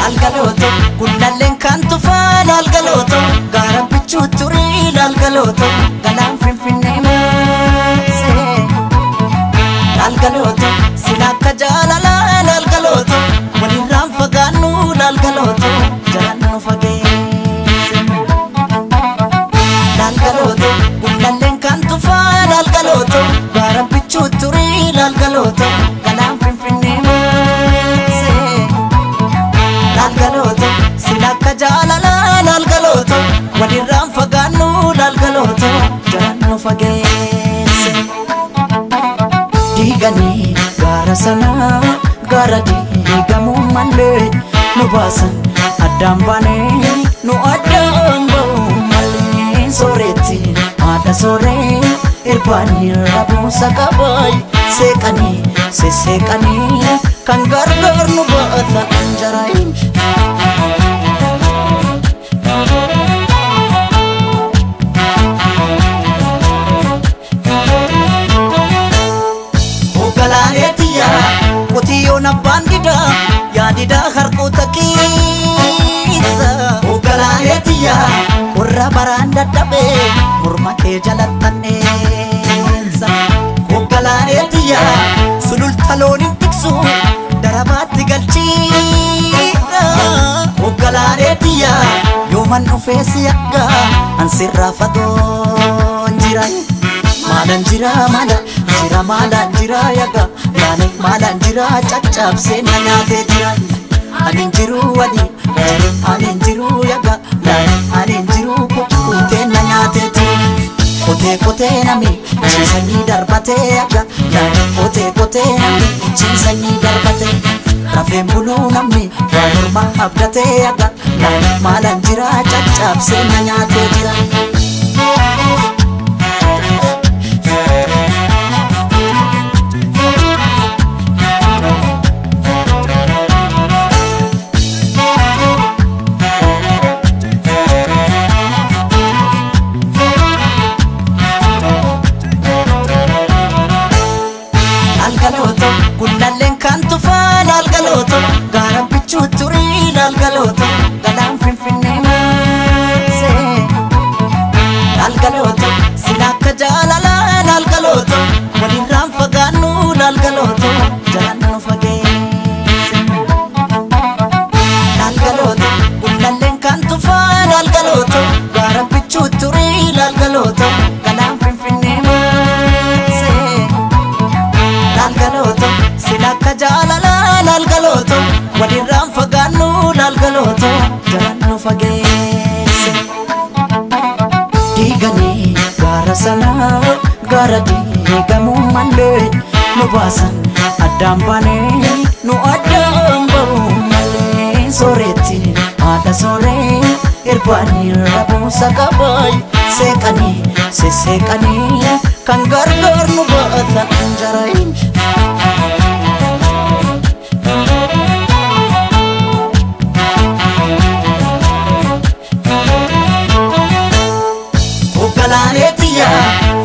Laalgalooto gullalleen kan tufaa laalgalooto gaara bichuu turii laalgalooto galaan finfinnee maasee. Laalgalooto sila akka jaalalaa laalgalooto walirraan fagaannu laalgalooto jalaan nu fageesse. Laalgalooto gullalleen kan tufaa laalgalooto gaara bichuu turii laalgalooto galaan finfinnee maasee. Laalgalooto sila akka jaalalaa laalgalooto walirraan fagaannu laalgalooto jalaan nu fageesse. Diiganii gaara sanaa gaara diigamuu malee nu baasan addaan baanee nu addaan ba'uu malee sooretti haadha sooree irbaanii rabuusa qabaay seeqanii sesseeqanii kan gargaar nu baata anjaraayin. Hoogganaaneetiyya qotiyyoon abbaan didaa yaadidaa harkoota keessa. Hoogganaaneetiyya qorra baraan dadhabee morma kee jalattanneessa. Hoogganaaneetiyya sululta looniin tiksu darabaatti galchiidha. Hoogganaaneetiyya yooman dhufee si akka ansirraa fagoon jira. Maalan jira maala jira maalan jira yaga laane maalan jira caccabsee na nyaatee jira. Ani jiru wali jiru ani jiru yaga laane ani jiru kukkutee na nyaatee jira. Kotee kotee nami ciisanii darbatee yaga laane kotee kotee nami ciisanii darbatee. Rafeen buluu namni waan morma abdatee yaga laane maalan jira caccabsee na nyaatee jira. Laalgalooto gullalleen kan tufaa laalgalooto gaara bichuu turii laalgalooto galaan finfinnee maasee. Laalgalooto sila akka jaalalaa laalgalooto walirraan fagaannu laalgalooto jalaan nu fageesse. Laalgalooto gullalleen kan tufaa laalgalooto gaara bichuu turii laalgalooto galaan finfinnee maasee. Laalgalooto sila akka jaalalaa laalgalooto walirraan fagaannu laalgalooto jalaan nu fageesse. Diiganii gaara sanaa gaara diigamuu malee nu baasan addaan baanee nu addaan ba'uu malee sooretti haadha sooree irbaanii rabuusa qabaay seeqanii sesseeqanii kan gargaar nu baata anjaraayin. Hoogganaaneetiyya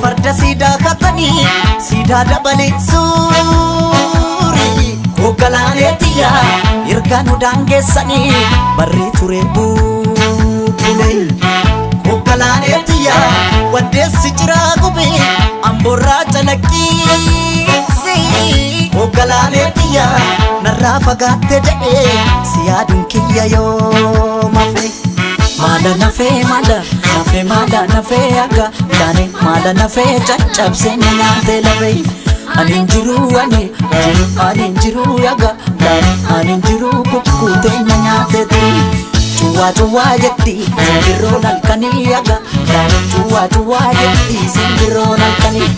farda siidaa katanii siidaa dabalee suuri. Hoogganaaneetiyya erga nu daangeessanii barri ture bubbule. Hoogganaaneetiyya waddeessi jiraa gubee amboorraa calaqqiisi. Hoogganaaneetiyya narraa fagaatte jedhee si yaaduun kiyya yoo mafe. Maala nafee maala nafee maala nafee akka laane maala nafee caccabsee na nyaatee lafee. Ani hin jiru ani jiru ani hin jiru yaga laane ani hin jiru kukkutee na nyaatee turi. Cuwaa cuwaa jetti simbirroon halkanii yaga laane cuwaa cuwaa jetti simbirroon halkanii.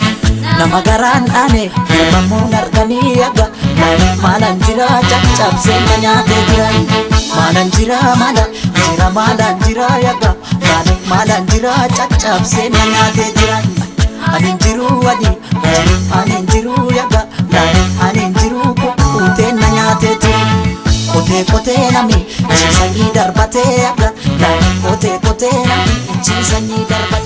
Nama garaan dhaane uumamuun arganii yaga laane maalan jira caccabsee na nyaatee jira. Maalan jira maala jira maalan jira yaga laane maalan jira caccabsee na nyaatee jira. Ani hin jiru ani jiru ani hin jiru yaga laane ani hin jiru kukkutee na nyaatee jira. Kotee kotee nami ciisanii darbatee yaga laane kotee kotee nami ciisanii darbatee.